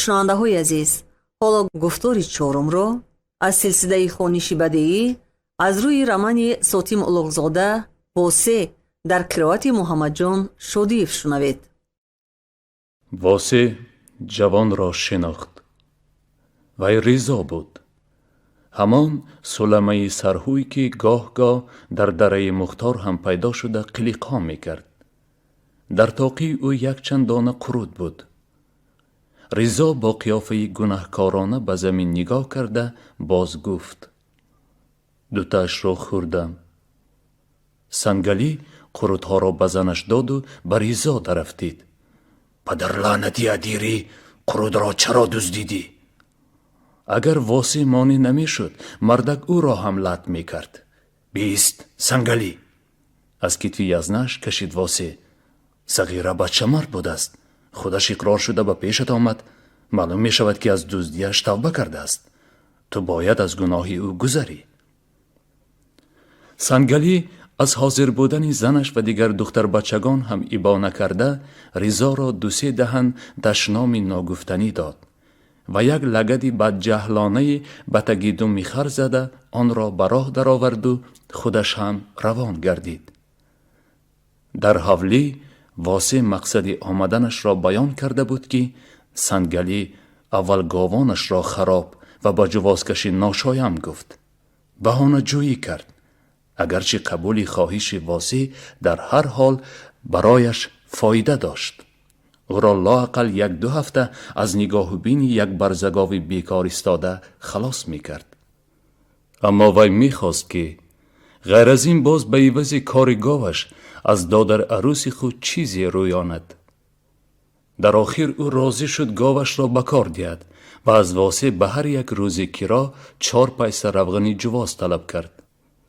Шунавандаҳои азиз, ҳоло гуфтори чорумро аз силсилаи хониши бадеӣ аз рӯи романи Сотим Улуғзода «Восе» дар қироати Муҳаммадҷон Шодиев шунавед. Восе ҷавонро шинохт. Вай Ризо буд, ҳамон суламаи сарҳӯй, ки гоҳ-гоҳ дар дараи Мухтор ҳам пайдо шуда, қилиқҳо мекард. Дар тоқии ӯ якчанд дона қурут буд. Ризо бо қиёфаи гунаҳкорона ба замин нигоҳ карда, боз гуфт: «Дутаашро хӯрдам». Сангалӣ қурутҳоро ба занаш доду ба Ризо дарафтид: «Падарлаънати адирӣ, қурутро чаро дуздидӣ?» Агар Восе монеъ намешуд, мардак ӯро ҳам лат мекард. «Бист, Сангалӣ!» аз китфи язнаш кашид Восе. «Сағира бачамард будааст. Худаш иқрор шуда ба пешат омад. Маълум мешавад, ки аз дуздиаш тавба кардааст. Ту бояд аз гуноҳи ӯ гузарӣ». Сангалӣ аз ҳозир будани занаш ва дигар духтарбачагон ҳам ибо накарда, Ризоро дусе даҳан дашноми ногуфтанӣ дод ва як лагади бадҷаҳлонае ба таги думи хар зада, онро ба роҳ дароварду худаш ҳам равон гардид. Дар ҳавлӣ Восе мақсади омаданашро баён карда буд, ки Сангалӣ аввал говонашро хароб ва ба ҷувозкашӣ ношоям гуфт. Баҳонаҷӯӣ кард, агарчи қабули хоҳиши Восе дар ҳар ҳол барояш фоида дошт. Ӯро лоақал як-ду ҳафта аз нигоҳубини як барзагови бекор истода халос мекард. Аммо вай мехост, ки ғайр аз ин боз ба ивази кори говаш аз додар арӯси худ чизе рӯёнад. Дар охир ӯ розӣ шуд говашро ба кор диҳад ва аз Восе ба ҳар як рӯзи киро 4 пайса равғани ҷувоз талаб кард.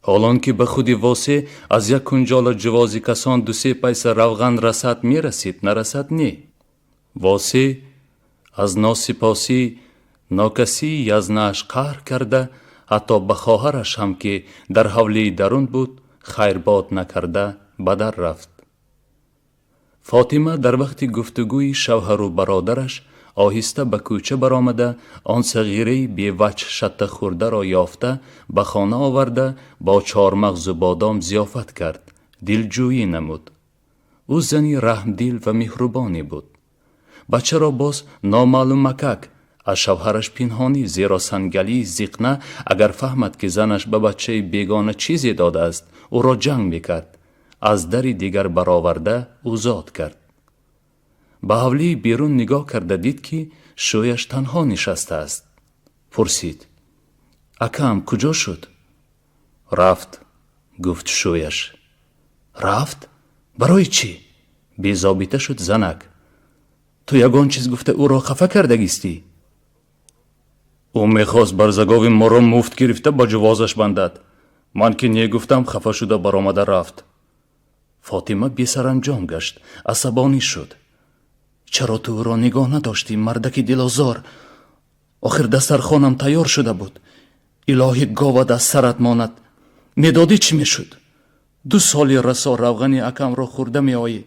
Ҳолон ки ба худи Восе аз як кунҷола ҷувози касон дусе пайса равған расад мерасид, нарасад не. Восе аз носипосӣ, нокасии язнааш қаҳр карда, ҳатто ба хоҳараш ҳам, ки дар ҳавлии дарун буд, хайрбод накарда ба дар рафт. Фотима дар вақти гуфтугӯи шавҳару бародараш оҳиста ба кӯча баромада, он сағираи беваҷҳ шаттахӯрдаро ёфта, ба хона оварда, бо чормағзу бодом зиёфат кард, дилҷӯӣ намуд. Ӯ зани раҳмдил ва меҳрубоне буд. Бачаро боз номаълумакак аз шавҳараш пинҳонӣ, зеро Сангалии зиқна агар фаҳмад, ки занаш ба бачаи бегона чизе додааст, ӯро ҷанг мекард, аз дари дигар бароварда ӯ зод кард. Ба ҳавлии берун нигоҳ карда дид, ки шӯяш танҳо нишастааст. Пурсид: «Акам куҷо шуд?» «Рафт», гуфт шӯяш. «Рафт? Барои чӣ?» безобита шуд занак. «Ту ягон чиз гуфта ӯро хафа кардагистӣ?» «Ӯ мехост барзагови моро муфт гирифта, ба ҷувозаш бандад. Ман ки не гуфтам, хафа шуда баромада рафт». Фотима бесаранҷом гашт, асабонӣ шуд. «Чаро ту ӯро нигоҳ надоштӣ, мардаки дилозор? Охир дастархонам тайёр шуда буд. Илоҳӣ, говат аз сарат монад! Медодӣ, чӣ мешуд? 2 соли расо равғани акамро хӯрда меоӣ.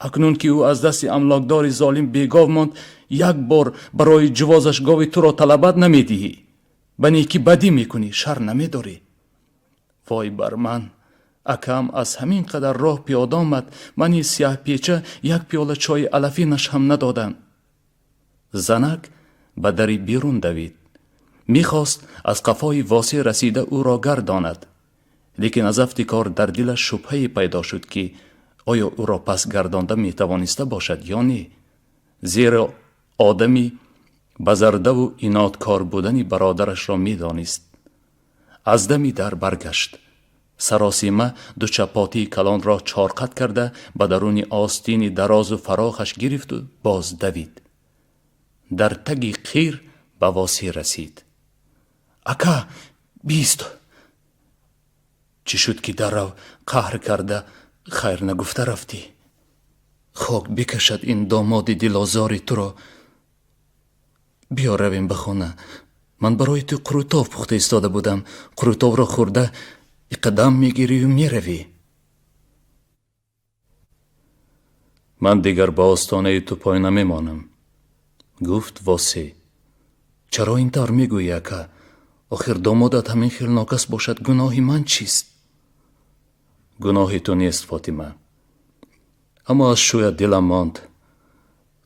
Акнун ки ӯ аз дасти амлокдори золим бегов монд, як бор барои ҷувозаш гови туро талабат намедиҳӣ. Ба некӣ бадӣ мекунӣ, шар намедорӣ. Вой бар ман! Акам аз ҳамин қадар роҳ пиёда омад, мани сиёҳпеча як пиёла чойи алафинаш ҳам надодам». Занак ба дари берун давид. Мехост аз қафои Восе расида, ӯро гардонад, лекин аз афти кор дар дилаш шубҳае пайдо шуд, ки оё ӯро пас гардонда метавониста бошад ё не, зеро одами базардаву иноткор будани бародарашро медонист. Аз дами дар баргашт. Саросима ду чапотии калонро чорқат карда, ба даруни остини дарозу фарохаш гирифту боз давид. Дар таги қир ба Восе расид. «Ака, бист! Чӣ шуд, ки даррав қаҳр карда, хайр нагуфта рафтӣ? Хок бикашад ин домоди дилозори туро! Биё, равем ба хона. Ман барои ту қурутов пухта истода будам. Қурутовро хӯрда, иқадам мегирию меравӣ». «Ман дигар ба остонаи ту пой намемонам. Гуфт Восеъ: Чаро ин тавр мегӯӣ, ака? Охир домодат ҳамин хел нокас бошад, гуноҳи ман чист? Гуноҳи ту нест, Фотима. Аммо аз шӯят дилам монд.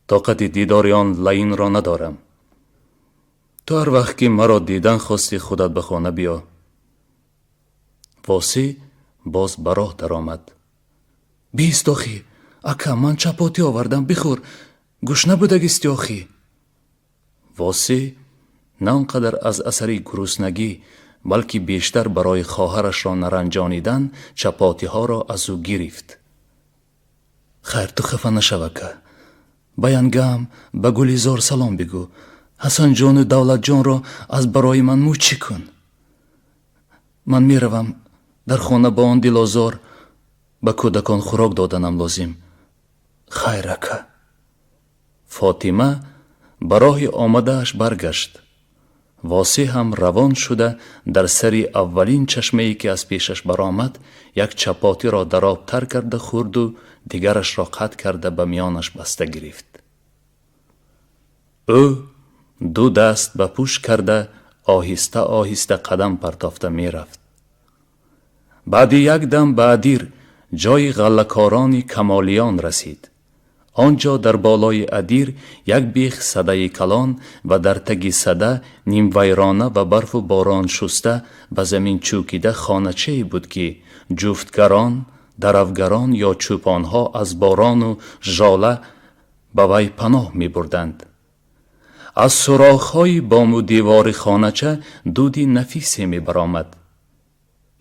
Тоқати дидори он лаинро надорам. Ту ҳар вақт ки маро дидан хостӣ, худат ба хона биё. Восеъ боз ба роҳ даромад. Бист охӣ, ака, ман чапотӣ овардам, бихӯр, гушна будагисти охӣ. Восеъ на он қадар аз асари гуруснагӣ, балки бештар барои хоҳарашро наранҷонидан чапотиҳоро аз ӯ гирифт. Хайр, ту хафа нашав, ака. Ба янгам, ба Гулизор салом бигӯ. Ҳасанҷону Давлатҷонро аз барои ман мӯчӣ кун. Ман меравам, дар хона ба он дилозор ба кӯдакон хӯрок доданам лозим. Хайр, ака. Фотима ба роҳи омадааш баргашт. Восеъ ҳам равон шуда дар сари аввалин чашмае ки аз пешаш баромад, як чапотиро дар об тар карда хӯрду дигарашро қатъ карда ба миёнаш баста гирифт. Ӯ ду даст ба пушт карда оҳиста оҳиста қадам партофта мерафт. Баъди як дам ба адир, ҷои ғаллакорони Камолиён, расид. Он ҷо дар болои адир як бех садаи калон ва дар таги сада нимвайрона ва барфу борон шуста ба замин чӯкида хоначае буд, ки ҷуфтгарон, даравгарон ё чӯпонҳо аз борону жола ба вай паноҳ мебурданд. Аз сурохҳои бому девори хонача дуди нафисе мебаромад.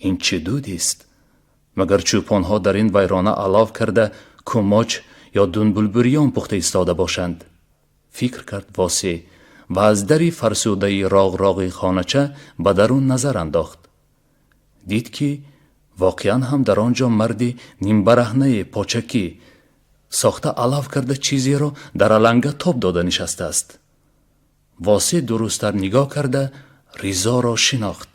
Ин чӣ дудест? Магар чӯпонҳо дар ин вайрона алов карда кумоч ё дунбулбирён пухта истода бошанд? Фикр кард Восеъ ва аз дари фарсудаи роғроғи хонача ба дарун назар андохт. Дид, ки воқеан ҳам дар он ҷо марди нимбараҳнае почакӣ сохта алав карда чизеро дар аланга тоб дода нишастааст. Восеъ дурусттар нигоҳ карда Ризоро шинохт.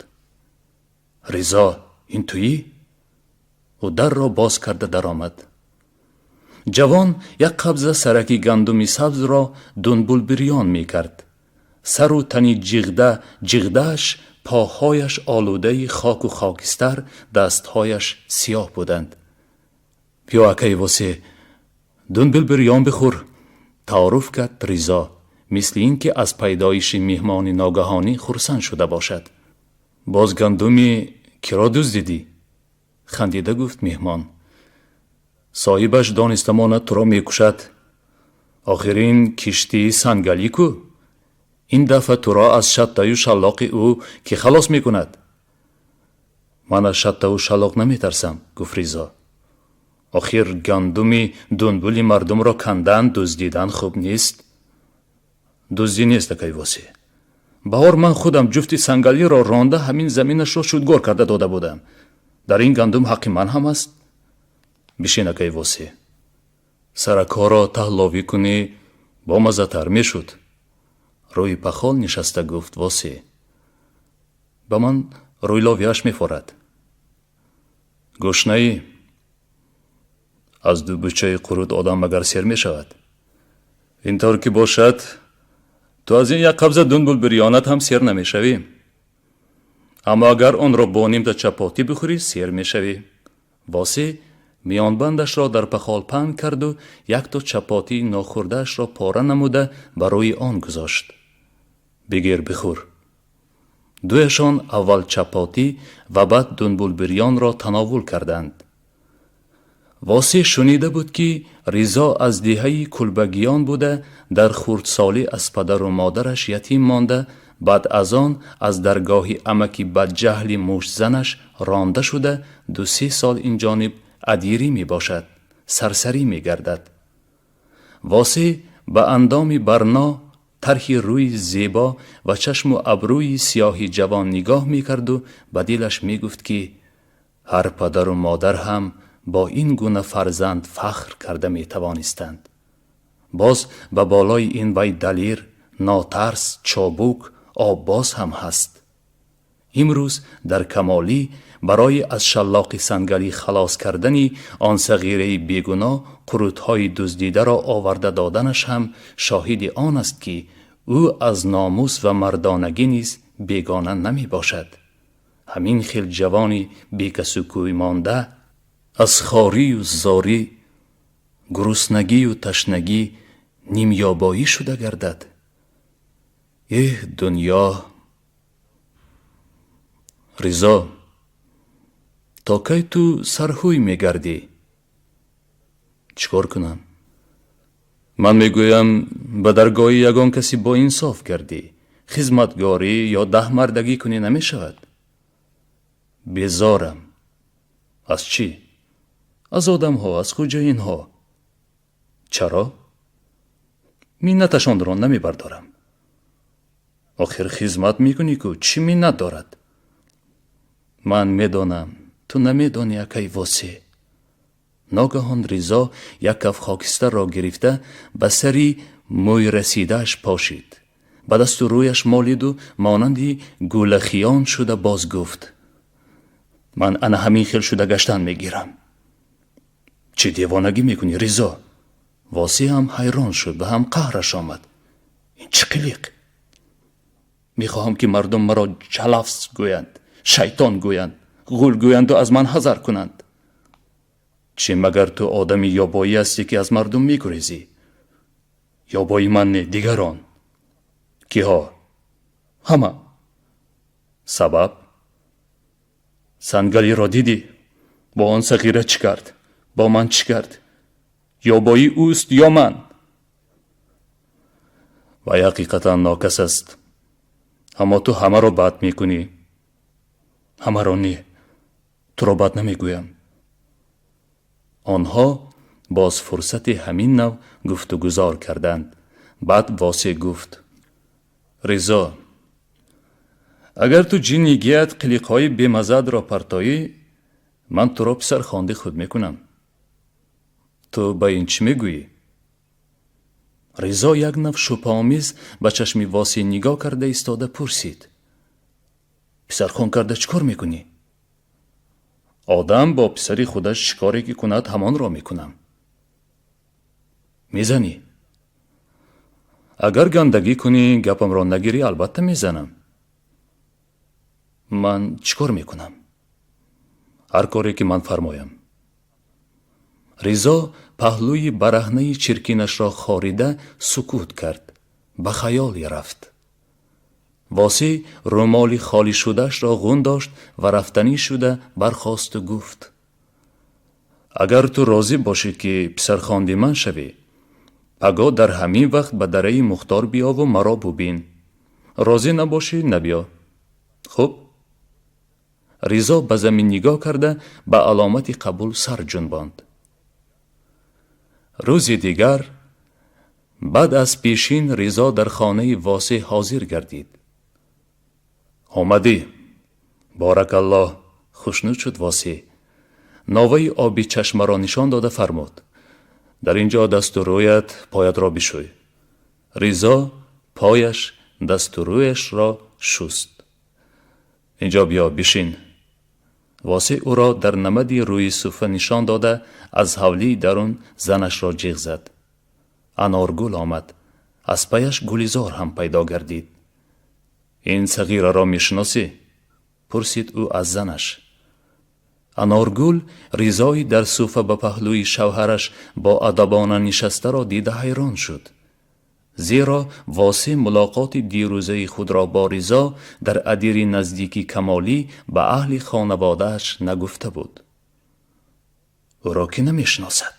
Ризо, ин туӣ? Ӯ дарро боз карда даромад. Ҷавон як қабза сараки гандуми сабзро дунбулбирён мекард. Сару тани ҷиғда ҷиғдааш, поҳояш олудаи хоку хокистар, дастҳояш сиёҳ буданд. Биё, акаи Восеъ, дунбулбирён бихӯр, таоруф кард Ризо, мисли ин ки аз пайдоиши меҳмони ногаҳонӣ хурсанд шуда бошад. Боз гандуми киро дуздидӣ? Хандида гуфт меҳмон. Соҳибаш дониста монад, туро мекушад. Охир ин киштии сангалӣ ку? Ин дафъа туро аз шаттаю шаллоқи ӯ кӣ халос мекунад? Ман аз шаттаву шаллоқ наметарсам, гуфт Ризо. Охир гандуми дунбули мардумро кандан, дуздидан хуб нест. Дуздӣ нест, акай Восеъ. Баҳор ман худам ҷуфти сангалиро ронда ҳамин заминашро шудгор карда дода будам. Дар ин гандум ҳаққи ман ҳам аст. Бишин, акай Восеъ. Саракҳоро таҳловӣ кунӣ, бомаззатар мешуд. Рӯи пахол нишаста гуфт Восеъ. Ба ман рӯйловиаш мефорад. Гушнаӣ? Аз ду бучаи қурут одам магар сер мешавад? Ин тавр ки бошад, ту аз ин як қабза дунбулбирёнат ҳам сер намешавӣ. Аммо агар онро бо нимта чапотӣ бихӯрӣ, сер мешавӣ. Восеъ миёнбандашро дар пахол паҳн карду якто чапотии нохӯрдаашро пора намуда ба рӯи он гузошт. Бигир, бихӯр. Дуяшон аввал чапотӣ ва баъд дунбулбирёнро тановул карданд. Восеъ шунида буд, ки Ризо аз деҳаи Кулбагиён буда, дар хурдсолӣ аз падару модараш ятим монда, баъд аз он аз даргоҳи амаки бадҷаҳли муштзанаш ронда шуда, ду-се сол ин ҷониб адирӣ мебошад, сарсарӣ мегардад. Восеъ ба андоми барно, тарҳи рӯи зебо ва чашму абрӯи сиёҳи ҷавон нигоҳ мекарду ба дилаш мегуфт, ки ҳар падару модар ҳам бо ин гуна фарзанд фахр карда метавонистанд. Боз ба болои ин вай далер, нотарс, чобук, оббоз ҳам ҳаст. Имрӯз дар Камолӣ барои аз шаллоқи сангалӣ халос кардани он сағираи бегуноҳ қурутҳои дуздидаро оварда доданаш ҳам шоҳиди он аст, ки ӯ аз номус ва мардонагӣ низ бегона намебошад. Ҳамин хел ҷавони бекасу кӯй монда аз хорию зорӣ, гуруснагию ташнагӣ нимёбоӣ шуда гардад. Эҳ, дунё! Ризо, то кай ту сарҳӯй мегардӣ? Чӣ кор кунам? Ман мегӯям, ба даргоҳи ягон каси боинсоф гардӣ, хизматгорӣ ё даҳмардагӣ кунӣ, намешавад? Безорам. Аз чӣ? Аз одамҳо, аз хӯҷаинҳо. Чаро? Миннаташонро намебардорам. Охир хизмат мекунӣ ку, чӣ миннат дорад? Ман медонам, ту намедонӣ, акай Восеъ. Ногаҳон Ризо як каф хокистарро гирифта ба сари мӯйрасидааш пошид, ба дасту рӯяш молиду монанди гулахиён шуда боз гуфт: «Ман ана ҳамин хел шуда гаштан мегирам». Чӣ девонагӣ мекунӣ, Ризо? Восеъ ҳам ҳайрон шуд ва ҳам қаҳраш омад. Ин чӣ қилиқ? Мехоҳам, ки мардум маро ҷалафз гӯянд, шайтон гӯянд, ғул гӯянду аз ман ҳазар кунанд. Чӣ, магар ту одами ёбоӣ ҳастӣ, ки аз мардум мегурезӣ? Ёбои ман не, дигарон. Киҳо? Ҳама. Сабаб? Сангалиро дидӣ? Бо он сағира чӣ кард, бо ман чӣ кард? Ёбоӣ ӯст ё ман? Вай ҳақиқатан нокас аст, аммо ту ҳамаро бад мекунӣ. Ҳамаро не, туро бад намегӯям. Онҳо боз фурсати ҳамин нав гуфтугузор карданд. Баъд Восеъ гуфт: «Ризо, агар ту ҷиннигият қилиқҳои бемазаатро партоӣ, ман туро писархонди худ мекунам. Ту ба ин чӣ мегӯӣ?» Ризо як нав шубҳаомез ба чашми Восеъ нигоҳ карда истода пурсид: «Писархон карда чӣ кор мекунӣ?» Одам бо писари худаш чӣ коре ки кунад, ҳамонро мекунам. Мезанӣ? Агар гандагӣ кунӣ, гапамро нагирӣ, албатта мезанам. Ман чӣ кор мекунам? Ҳар коре ки ман фармоям. Ризо паҳлӯи бараҳнаи чиркинашро хорида сукут кард, ба хаёле рафт. Восеъ рӯмоли холишудаашро ғун дошт ва рафтанӣ шуда бархосту гуфт: «Агар ту розӣ бошӣ, ки писархонди ман шавӣ, пагоҳ дар ҳамин вақт ба дараи Мухтор биёву маро бубин. Розӣ набошӣ, набиё. Хуб?» Ризо ба замин нигоҳ карда ба аломати қабул сар ҷунбонд. Рӯзи дигар баъд аз пешин Ризо дар хонаи Восеъ ҳозир гардид. «Омадӣ, боракаллоҳ», хушнуд шуд Восеъ. Новаи оби чашмаро нишон дода фармуд: «Дар ин ҷо дасту рӯят, поятро бишӯй». Ризо пояш, дасту рӯяшро шуст. «Инҷо биё, бишин». Восеъ ӯро дар намади рӯи суфа нишон дода аз ҳавлии дарун занашро ҷиғ зад. Аноргул омад, аз паяш Гулизор ҳам пайдо гардид. «Ин сағираро мешиносӣ?» пурсид ӯ аз занаш. Аноргул Ризои дар суфа ба паҳлӯи шавҳараш бо адабона нишастаро дида ҳайрон шуд, зеро Восеъ мулоқоти дирӯзаи худро бо Ризо дар адири наздики Камолӣ ба аҳли хонаводааш нагуфта буд. «Ӯро кӣ намешиносад?»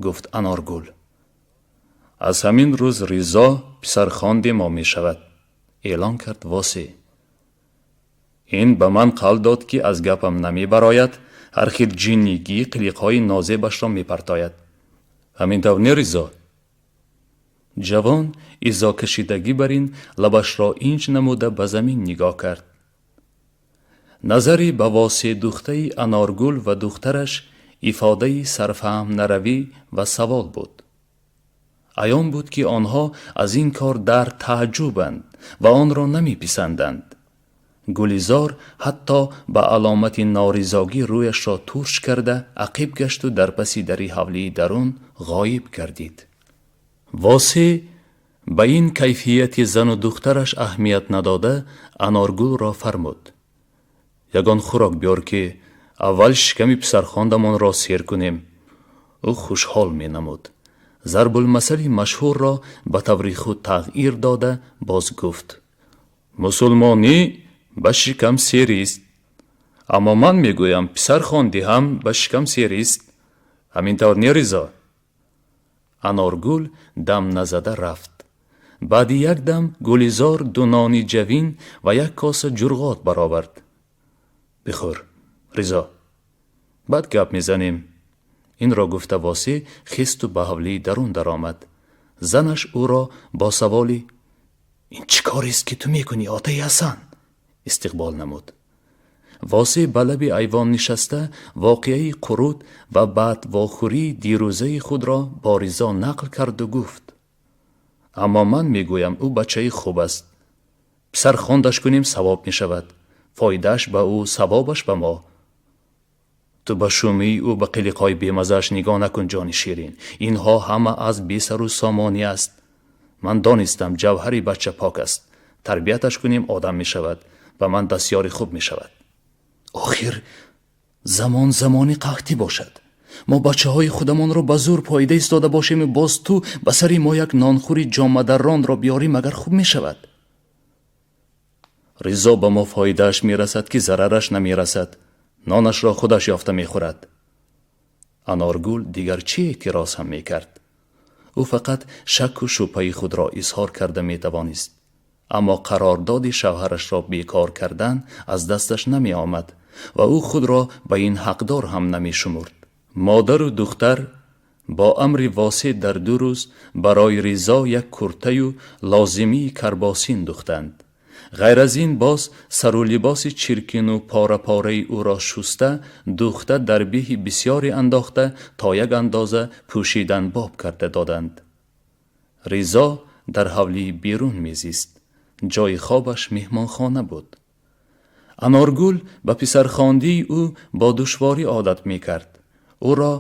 гуфт Аноргул. «Аз ҳамин рӯз Ризо писархонди мо мешавад», эълон кард Восеъ. «Ин ба ман қавл дод, ки аз гапам намебарояд, ҳар хел ҷиннигӣ, қилиқҳои нозебашро мепартояд. Ҳамин тавр не, Ризо?» Ҷавон изокашидагӣ бар ин лабашро инҷ намуда ба замин нигоҳ кард. Назари ба Восеъ духтаи Аноргул ва духтараш ифодаи сарфаҳм наравӣ ва савол буд. Аён буд, ки онҳо аз ин кор дар тааҷҷубанд ва онро намеписанданд. Гулизор ҳатто ба аломати норизогӣ рӯяшро турш карда ақиб гашту дар паси дари ҳавлии дарун ғоиб гардид. Восеъ ба ин кайфияти зану духтараш аҳамият надода, Аноргулро фармуд: ягон хӯрок биёр, ки аввал шиками писархондамонро сер кунем. Ӯ хушҳол менамуд. Зарбулмасали машҳурро ба таври худ тағйир дода боз гуфт: мусулмонӣ ба шикам серист, аммо ман мегӯям, писархондӣ ҳам ба шикам серист. Ҳамин тавр не, Ризо? Аноргул дам назада рафт. Баъди як дам Гулизор ду нони ҷавин ва як коса ҷурғот баровард. Бихӯр, Ризо, баъд гап мезанем. Инро гуфта, Восеъ хесту ба ҳавлии дарун даромад. Занаш ӯро бо саволи «Ин чӣ корест, ки ту мекунӣ, отаи Ҳасан?» истиқбол намуд. Восеъ ба лаби айвон нишаста, воқеаи қурут ва баъд вохӯрии дирӯзаи худро бо Ризо нақл карду гуфт: аммо ман мегӯям, ӯ бачаи хуб аст. Писар хондаш кунем, савоб мешавад. Фоидааш ба ӯ, савобаш ба мо. Ту ба шумии ӯ, ба қилиқҳои бемазааш нигоҳ накун, ҷони ширин. Инҳо ҳама аз бесару сомонӣ аст. Ман донистам, ҷавҳари бача пок аст. Тарбияташ кунем, одам мешавад, ба ман дастёри хуб мешавад. Охир замон замони қаҳтӣ бошад. Мо бачаҳои худамонро ба зӯр поида истода бошему боз ту ба сари мо як нонхӯри ҷомадарронро биёрӣ, магар хуб мешавад? Ризо ба мо фоидааш мерасад, ки зарараш намерасад. Нонашро худаш ёфта мехӯрад. Аноргул дигар чӣ эътироз ҳам мекард? Ӯ фақат шакку шубҳаи худро изҳор карда метавонист, аммо қарордоди шавҳарашро бекор кардан аз дасташ намеомад ва ӯ худро ба ин ҳақдор ҳам намешумурд. Модару духтар бо амри Восеъ дар 2 рӯз барои Ризо як куртаю лозимии карбосин духтанд. Ғайр аз ин, боз сару либоси чиркину пора-пораи ӯро шуста, духта, дар беҳи бисёре андохта, то як андоза пӯшидан боб карда доданд. Ризо дар ҳавлии берун мезист. Ҷои хобаш меҳмонхона буд. Аноргул ба писархондии ӯ бо душворӣ одат мекард. Ӯро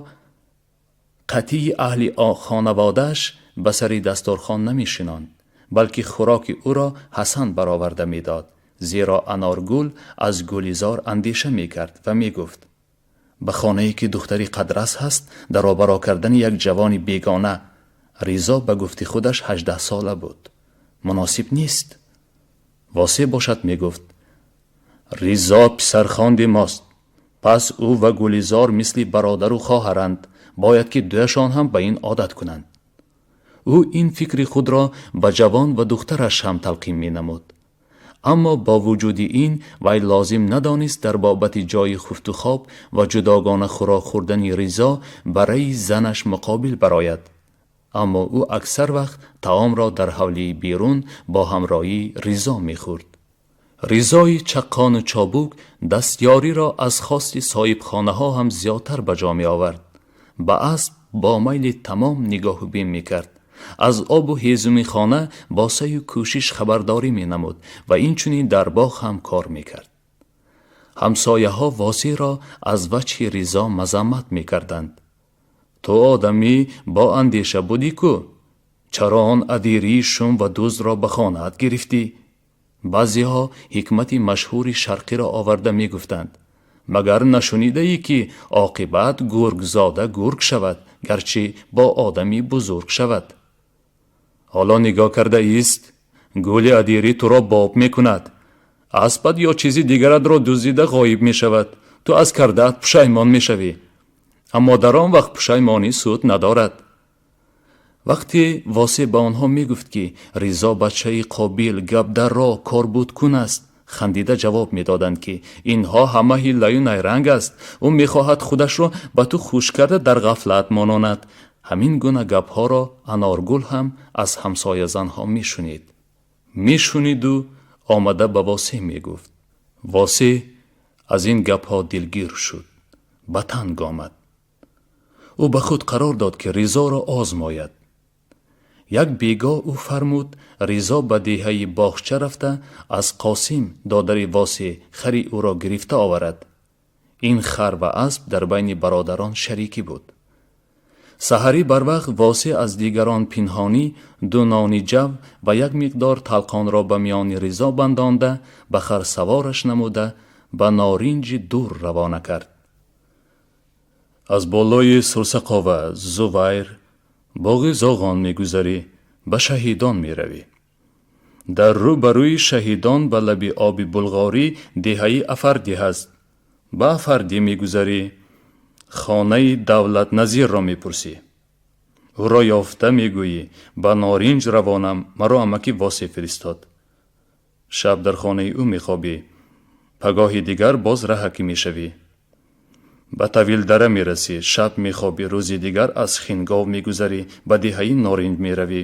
қатъии аҳли хонаводааш ба сари дастурхон намешинонд, балки хӯроки ӯро Ҳасан бароварда медод, зеро Аноргул аз Гулизор андеша мекард ва мегуфт: ба хонае ки духтари қадрас ҳаст, даробаро кардани як ҷавони бегона, Ризо ба гуфти худаш 18 сола буд, муносиб нест. Восеъ бошад мегуфт: Ризо писархонди мост, пас ӯ ва Гулизор мисли бародару хоҳаранд, бояд ки дуяшон ҳам ба ин одат кунанд. Ӯ ин фикри худро ба ҷавон ва духтараш ҳам талқин менамуд. Аммо бо вуҷуди ин вай лозим надонист дар бобати ҷои хуфту хоб ва ҷудогона хӯрок хӯрдани Ризо барои занаш муқобил барояд. Аммо ӯ аксар вақт таомро дар ҳавлии берун бо ҳамроҳии Ризо мехӯрд. Ризои чаққону чобук дастёриро аз хости соҳибхонаҳо ҳам зиёдтар ба ҷо меовард. Ба асб бо майли тамом нигоҳу бин мекард. Аз обу ҳезуми хона бо саъю кӯшиш хабардорӣ менамуд ва инчунин дар боғ ҳам кор мекард. Ҳамсояҳо Восеъро аз ваҷҳи Ризо мазаммат мекарданд. Ту одамӣ бо андеша будӣ ку? Чаро он адирии шум ва дуздро ба хонаат гирифтӣ? Баъзеҳо ҳикмати машҳури шарқиро оварда мегуфтанд: магар нашунидаӣ, ки оқибат гургзода гург шавад, гарчи бо одами бузург шавад? Ҳоло нигоҳ карда ист, гули адирӣ туро боб мекунад, аспат ё чизи дигаратро дуздида ғоиб мешавад, ту аз кардаат пушаймон мешавӣ, аммо дар он вақт пушаймонӣ суд надорад. Вақте Восеъ ба онҳо мегуфт, ки Ризо бачаи қобил, гапдарро, корбудкун аст, хандида ҷавоб медоданд, ки инҳо ҳама ҳиллаю найранг аст, ӯ мехоҳад худашро ба ту хуш карда дар ғафлат мононад. Ҳамин гуна гапҳоро Аноргул ҳам аз ҳамсоязанҳо мешунид. Мешуниду омада ба Восеъ мегуфт. Восеъ аз ин гапҳо дилгир шуд, ба танг омад. Ӯ ба худ қарор дод, ки Ризоро озмояд. Як бегоҳ ӯ фармуд Ризо ба деҳаи Боғча рафта аз Қосим, додари Восеъ, хари ӯро гирифта оварад. Ин хар ва асп дар байни бародарон шарикӣ буд. Саҳарӣ барвақт Восеъ аз дигарон пинҳонӣ ду нони ҷав ва як миқдор талқонро ба миёни Ризо бандонда, ба хар савораш намуда, ба Норинҷи дур равона кард. Аз болои Сурсақова, Зувайр, боғи Зоғон мегузарӣ, ба Шаҳидон меравӣ. Дар рӯ ба рӯи Шаҳидон ба лаби оби Булғорӣ деҳаи Афардӣ ҳаст. Ба Афардӣ мегузарӣ, хонаи Давлатназирро мепурсӣ. Ӯро ёфта мегӯӣ: ба Норинҷ равонам, маро амаки Восеъ фиристод. Шаб дар хонаи ӯ мехобӣ, пагоҳи дигар боз раҳакӣ мешавӣ. Ба Тавилдара мерасӣ, шаб мехобӣ, рӯзи дигар аз Хингов мегузарӣ, ба деҳаи Норинҷ меравӣ.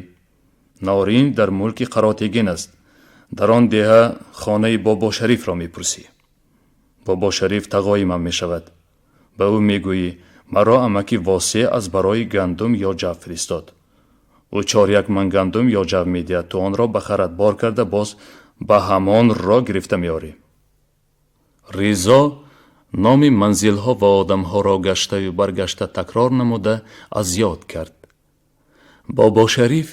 Норинҷ дар мулки Қаротегин аст. Дар он деҳа хонаи Бобошарифро мепурсӣ. Бобошариф тағои ман мешавад. Ба ӯ мегӯӣ: маро амаки Восеъ аз барои гандум ё ҷав фиристод. Ӯ чоряк ман гандум ё ҷав медиҳад, ту онро ба харат бор карда боз ба ҳамон роҳ гирифта меорӣ. Ризо номи манзилҳо ва одамҳоро гаштаю баргашта такрор намуда аз ёд кард. Бобошариф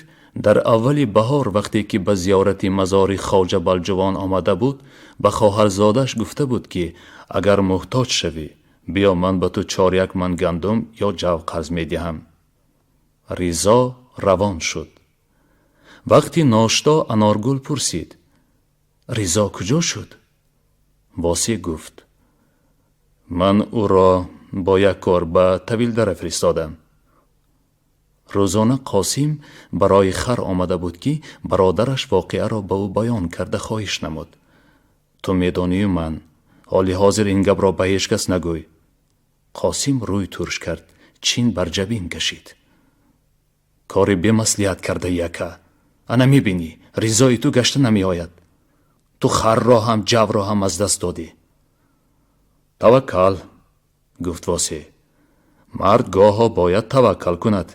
дар аввали баҳор, вақте ки ба зиёрати мазори Хоҷа Балҷувон омада буд, ба хоҳарзодааш гуфта буд, ки агар муҳтоҷ шавӣ, биё ман ба ту чоряк ман гандум ё ҷав қарз медиҳам. Ризо равон шуд. Вақти ношто Аноргул пурсид: Ризо куҷо шуд? Восеъ гуфт: ман ӯро бо як кор ба Тавилдара фиристодам. Рӯзона Қосим барои хар омада буд, ки бародараш воқеаро ба ӯ баён карда хоҳиш намуд: ту медонию ман, ҳоли ҳозир ин гапро ба ҳеҷ кас нагӯй. Қосим рӯй турш кард, чин бар ҷабин кашид. Кори бемаслиҳат кардаи, ака. Ана мебинӣ, Ризои ту гашта намеояд. Ту харро ҳам, ҷавро ҳам аз даст додӣ. Таваккал, гуфт Восеъ. Мард гоҳо бояд таваккал кунад.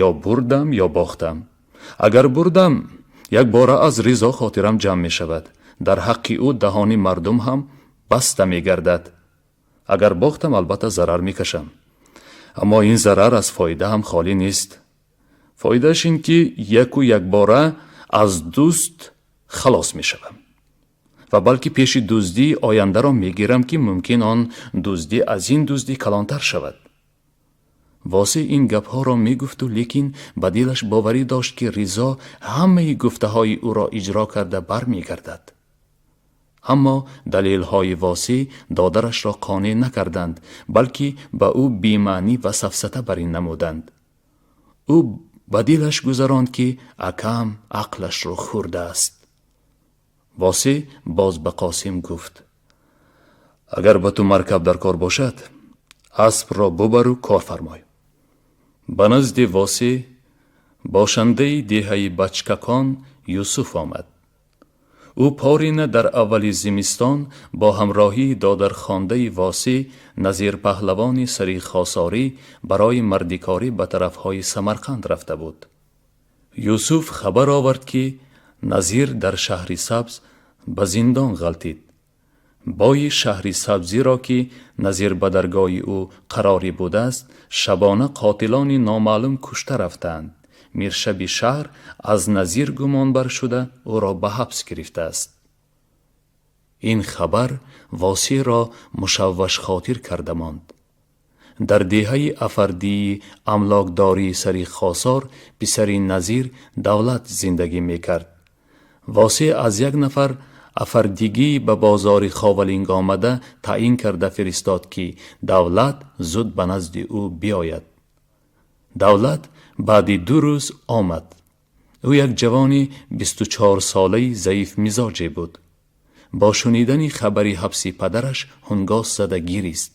Ё бурдам, ё бохтам. Агар бурдам, якбора аз Ризо хотирам ҷамъ мешавад. Дар ҳаққи ӯ даҳони мардум ҳам баста мегардад. Агар бохтам, албатта зарар мекашам. Аммо ин зарар аз фоида ҳам холӣ нест. Фоидааш ин ки яку якбора аз дӯст халос мешавам ва балки пеши дуздии ояндаро мегирам, ки мумкин он дуздӣ аз ин дуздӣ калонтар шавад. Восеъ ин гапҳоро мегуфту, лекин ба дилаш боварӣ дошт, ки Ризо ҳамаи гуфтаҳои ӯро иҷро карда бармегардад. Аммо далелҳои Восеъ додарашро қонеъ накарданд, балки ба ӯ бемаънӣ ва сафсата бар ин намуданд. Ӯ ба дилаш гузаронд, ки акам ақлашро хӯрдааст. Восеъ боз ба Қосим гуфт: агар ба ту маркаб дар кор бошад, аспро бубару кор фармой. Ба назди Восеъ бошандаи деҳаи Бачкакон Юсуф омад. Ӯ порина дар аввали зимистон бо ҳамроҳии додархондаи Восеъ, Назир паҳлавони сари Хосорӣ, барои мардикорӣ ба тарафҳои Самарқанд рафта буд. Юсуф хабар овард, ки Назир дар Шаҳри Сабз ба зиндон ғалтид. Бои Шаҳри Сабзиро, ки Назир ба даргоҳи ӯ қарорӣ будааст, шабона қотилони номаълум кушта рафтаанд. Миршаби шаҳр аз Назир гумонбар шуда ӯро ба ҳабс гирифтааст. Ин хабар Восеъро мушаввашхотир карда монд. Дар деҳаи Афардии амлокдории сари Хосор писари Назир Давлат зиндагӣ мекард. Восеъ аз як нафар афардигӣ ба бозори Ховалинг омада таъин карда фиристод, ки Давлат зуд ба назди ӯ биёяд. Давлат баъди 2 рӯз омад. Ӯ як ҷавони 24-солаи заифмизоҷе буд. Бо шунидани хабари ҳабси падараш ҳунгос зада гирист.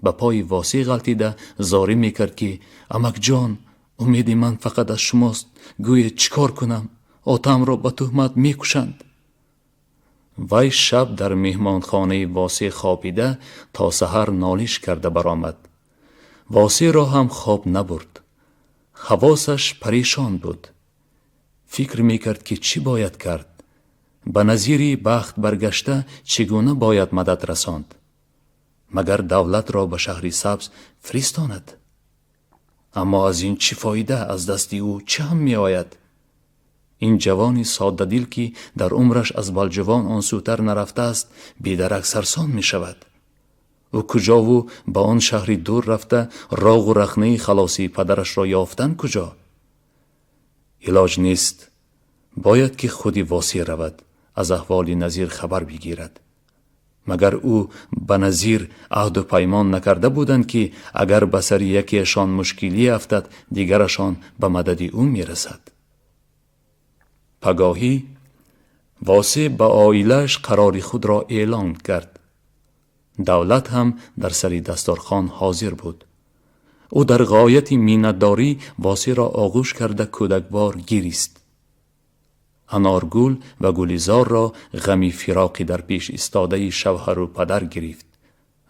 Ба пои Восеъ ғалтида зорӣ мекард, ки амакҷон, умеди ман фақат аз шумост, гӯед чӣ кор кунам? Отамро ба туҳмат мекушанд. Вай шаб дар меҳмонхонаи Восеъ хобида то саҳар нолиш карда баромад. Восеъро ҳам хоб набурд. Ҳавосаш парешон буд. Фикр мекард, ки чӣ бояд кард, ба Назири бахт баргашта чӣ гуна бояд мадад расонд. Магар Давлатро ба Шаҳри Сабз фиристонад? Аммо аз ин чӣ фоида, аз дасти ӯ чӣ ҳам меояд? Ин ҷавони соддадил, ки дар умраш аз Балҷувон он сӯтар нарафтааст, бедарак сарсон мешавад. Ӯ куҷову ба он шаҳри дур рафта роғу рахнаи халосии падарашро ёфтан куҷо? Илоҷ нест, бояд ки худи Восеъ равад, аз аҳволи Назир хабар бигирад. Магар ӯ ба Назир аҳду паймон накарда буданд, ки агар ба сари якеашон мушкилӣ афтад, дигарашон ба мадади ӯ мерасад? Пагоҳӣ Восеъ ба оилааш қарори худро эълон кард. Давлат ҳам дар сари дастархон ҳозир буд. Ӯ дар ғояти миннатдорӣ Восеъро оғӯш карда, кӯдаквор гирист. Аноргул ва Гулизорро ғами фироқи дар пеш истодаи шавҳару падар гирифт,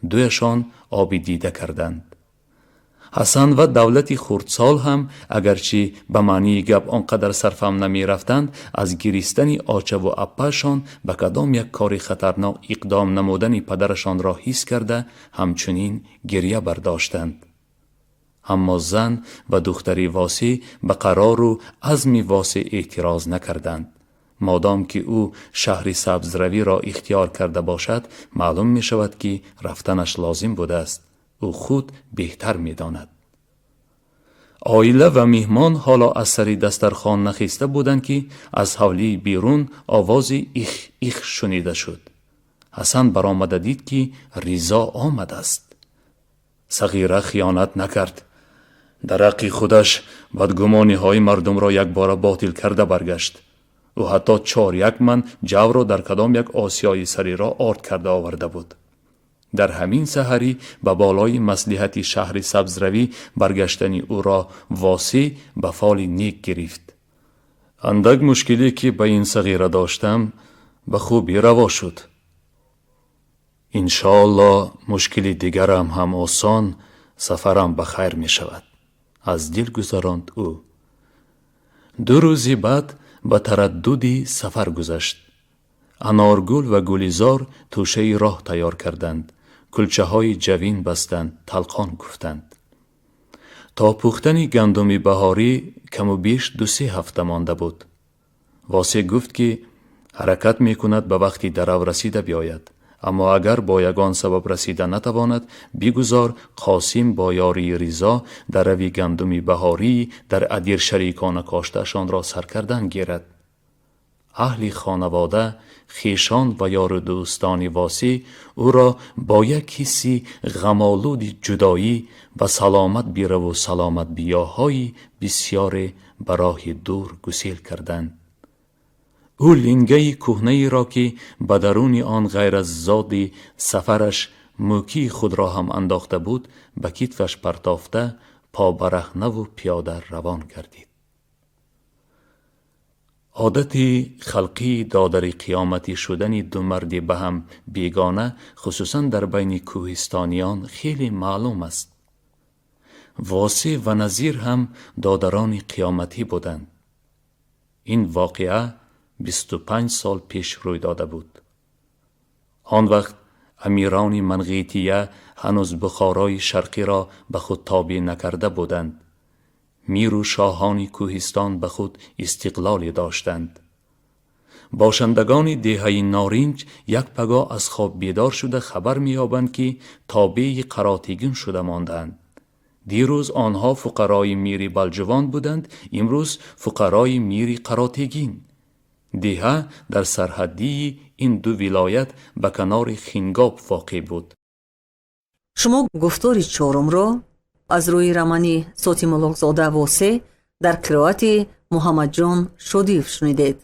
дуяшон оби дида карданд. Ҳасан ва Давлати хурдсол ҳам, агарчи ба маънии гап он қадар сарфаҳм намерафтанд, аз гиристани очаву аппаашон ба кадом як кори хатарнок иқдом намудани падарашонро ҳис карда, ҳамчунин гирья бардоштанд. Аммо зан ва духтари Восеъ ба қарору азми Восеъ эътироз накарданд. Модом ки ӯ Шаҳри Сабзравиро ихтиёр карда бошад, маълум мешавад, ки рафтанаш лозим будааст. Ӯ худ беҳтар медонад. Оила ва меҳмон ҳоло аз сари дастархон нахиста буданд, ки аз ҳавлии берун овози их их шунида шуд. Ҳасан баромада дид, ки Ризо омадааст. Сағира хиёнат накард, дар ҳаққи худаш бадгумониҳои мардумро якбора ботил карда баргашт. Ӯ ҳатто чоряк ман ҷавро дар кадом як осиёи сариро орд карда оварда буд. Дар ҳамин саҳарӣ ба болои маслиҳати Шаҳри Сабзравӣ баргаштани ӯро Восеъ ба фоли нек гирифт. Андак мушкиле, ки ба ин сағира доштам, ба хубӣ раво шуд. Иншоалло, мушкили дигарам ҳам осон, сафарам ба хайр мешавад, аз дил гузаронд ӯ. 2 рӯзи баъд ба тараддуди сафар гузашт. Аноргул ва Гулизор тӯшаи роҳ тайёр карданд, кулчаҳои ҷавин бастанд, талқон гуфтанд. То пухтани гандуми баҳорӣ каму беш 2-се ҳафта монда буд. Восеъ гуфт, ки ҳаракат мекунад ба вақти дарав расида биёяд, аммо агар бо ягон сабаб расида натавонад, бигузор Қосим бо ёрии Ризо дарави гандуми баҳории дар адир шарикона коштаашонро сар кардан гирад. Аҳли хонавода, хешон ва ёру дӯстони Восеъ ӯро бо як ҳисси ғамолуди ҷудоӣ ба саломат бираву саломат биёҳои бисёре ба роҳи дур гусел карданд. Ӯ лингаи кӯҳнаеро, ки ба даруни он ғайр аз зоди сафараш мӯкии худро ҳам андохта буд, ба китфаш партофта, побараҳнаву пиёда равон гардид. Одати халқии додари қиёматӣ шудани ду марди ба ҳам бегона, хусусан дар байни кӯҳистониён, хеле маълум аст. Восеъ ва Назир ҳам додарони қиёматӣ буданд. Ин воқеа 25 сол пеш рӯй дода буд. Он вақт амирони Манғития ҳанӯз Бухорои Шарқиро ба худ тобеъ накарда буданд. Миру шоҳони кӯҳистон ба худ истиқлоле доштанд. Бошандагони деҳаи Норинҷ як пагоҳ аз хоб бедор шуда хабар меёбанд, ки тобеи Қаротегин шуда мондаанд. Дирӯз онҳо фуқарои мири Балҷувон буданд, имрӯз фуқарои мири Қаротегин. Деҳа дар сарҳаддии ин ду вилоят ба канори Хингоб воқеъ буд. Шумо гуфтори чорумро аз рӯи романи Сотимуллоҳзода «Восеъ» дар қироати Муҳаммадҷон Шодиев шунидед.